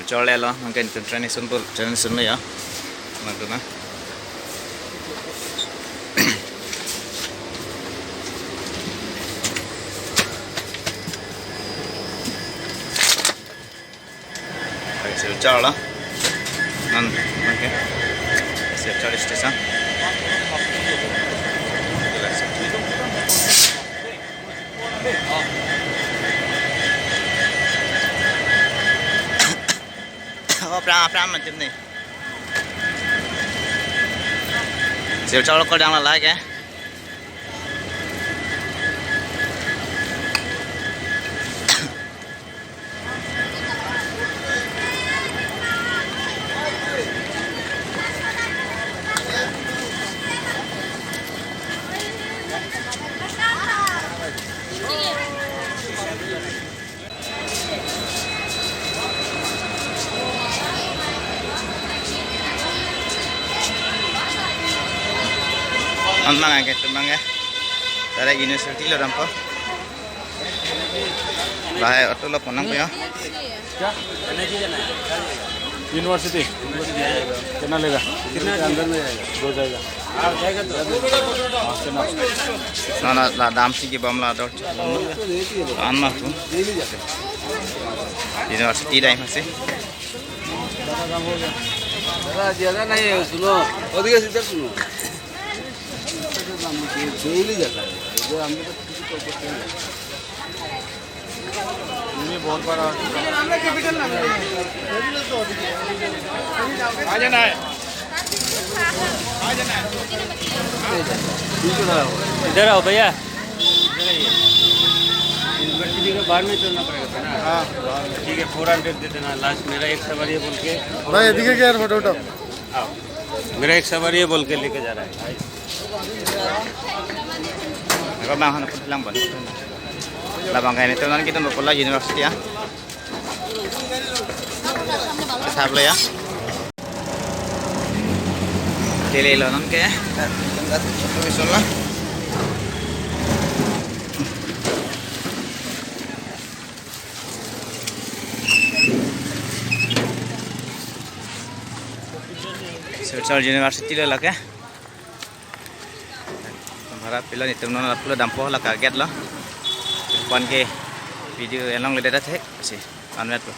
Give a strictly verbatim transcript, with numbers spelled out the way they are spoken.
Chorlelo, nangke train station pu, train station lo ya. Nangke na. Silchar lo. Non, nangke. Silchar station. Oh, pram, pram macam ni. Silchar lo kodang la lagi. An mang ke, tum mang ke. Tara university lo dampo. Lahai auto lo ponang po ya. क्या? यूनिवर्सिटी। कितना लेगा? कितना? अंदर में जाएगा। दो जाएगा। हाँ, जाएगा तो। हाँ, कितना? Na na, la damsi kebom la dor. An ma tu. University dai masi. दादा, ज्यादा नहीं है, सुनो। अधिक सीधा सुनो। डेली जाता है। इधर हम लोग तो किसी को कुछ नहीं है। ये बहुत बड़ा। आ जाना है। इधर आओ भैया। यूनिवर्सिटी के बाहर में चलना पड़ेगा ना? हाँ, बाहर में। ठीक है, फोर हंड्रेड दे देना लास्ट, मेरा एक सवारी है बोल के। भाई, এদিকে কি আর ফটো উঠাও? आओ, मेरा एक सवारी है बोल के लेके जा रहा है। Ako bang hano putlang bon. Labang kaini tum nangke tum pola university ya. Sab lo ya. Delhi lo nangke. Mission lo. Silchar University lo lake. Bhara pilo, netum non lapulo dampo, la ka gate lo. Pon ke video along le data thek si anmet lo.